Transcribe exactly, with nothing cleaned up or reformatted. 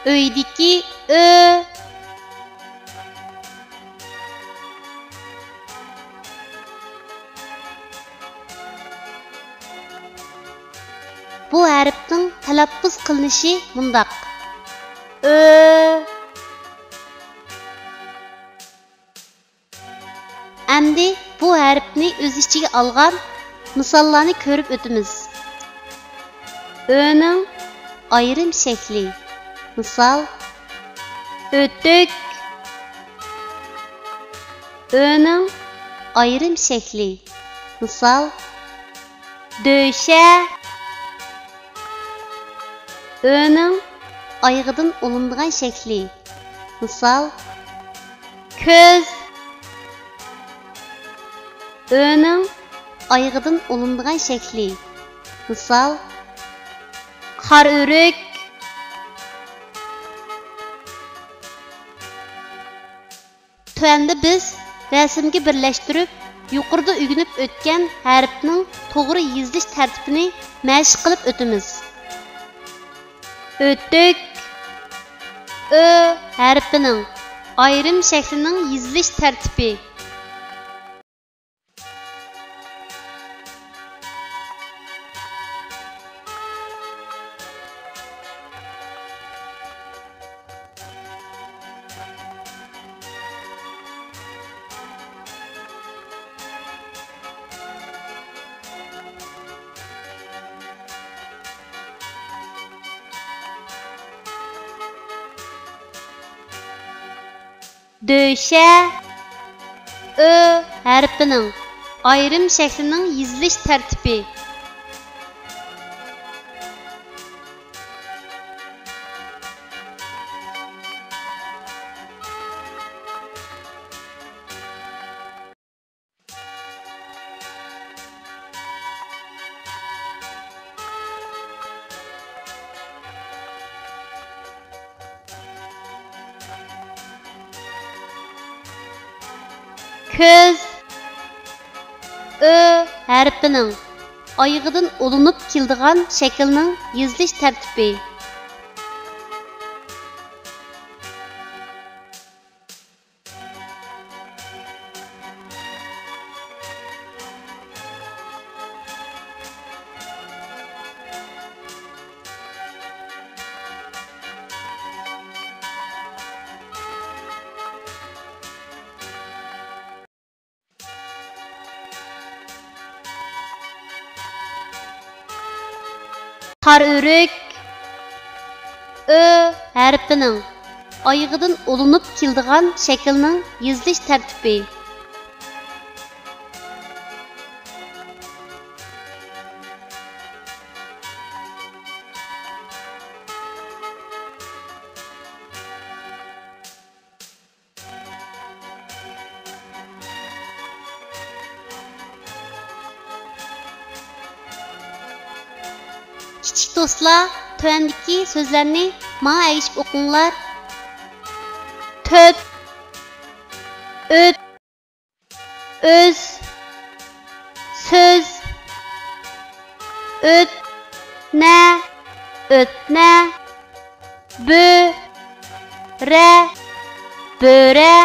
ئۆيدىكى ئۆ. بۇ ھەرپنىڭ تەلەپپۇز قىلىنىشى مۇنداق: ئۆ. ئەمدى بۇ ھەرپنى ئۆز ئىچىگە ئالغان مىساللارنى كۆرۈپ ئۆتىمىز. ئۆنىڭ ئايرىم شەكلى. مىسال، ئۆتۈك. ئۆنىڭ ئايرىم شەكلى. مىسال، دۆشە. ئۆنىڭ ئايىغىدىن ئۇلىنىدىغان شەكلى. مىسال، كۆز. ئۆنىڭ ئايىغىدىن ئۇلىنىدىغان شەكلى. مىسال، قارا ئۆرۈك. تۆۋەندە بىز رەسىمگە بىرلەشتۈرۈپ، يۇقىرىدا ئۆگىنىپ ئۆتكەن ھەرپنىڭ توغرا يېزىلىش تەرتىپىنى مەشىق قىلىپ ئۆتىمىز. ئۆتۈك. ئۆ ھەرپىنىڭ ئايرىم شەكلىنىڭ يېزىلىش تەرتىپى. دۆشە. ئۆ ھەرپىنىڭ ئايرىم شەكلىنىڭ يېزىلىش تەرتىپى. كۆز. ئۆ ھەرپىنىڭ ئايىغىدىن ئۇلىنىپ كېلىدىغان شەكىلنىڭ يېزىلىش تەرتىپى. قارا ئۆرۈك. ئۆ ھەرپىنىڭ ئايىغىدىن ئۇلىنىپ كېلىدىغان شەكىلنىڭ يېزىلىش تەرتىپى. كىچىك دوستلار، تۆۋەندىكى سۆزلەرنى ماڭا ئەگىشىپ ئوقۇڭلار. تۆت، ئۆت، ئۆز، سۆز، ئۆت، نە، ئۆتنە، بۆ، رە، بۆرە،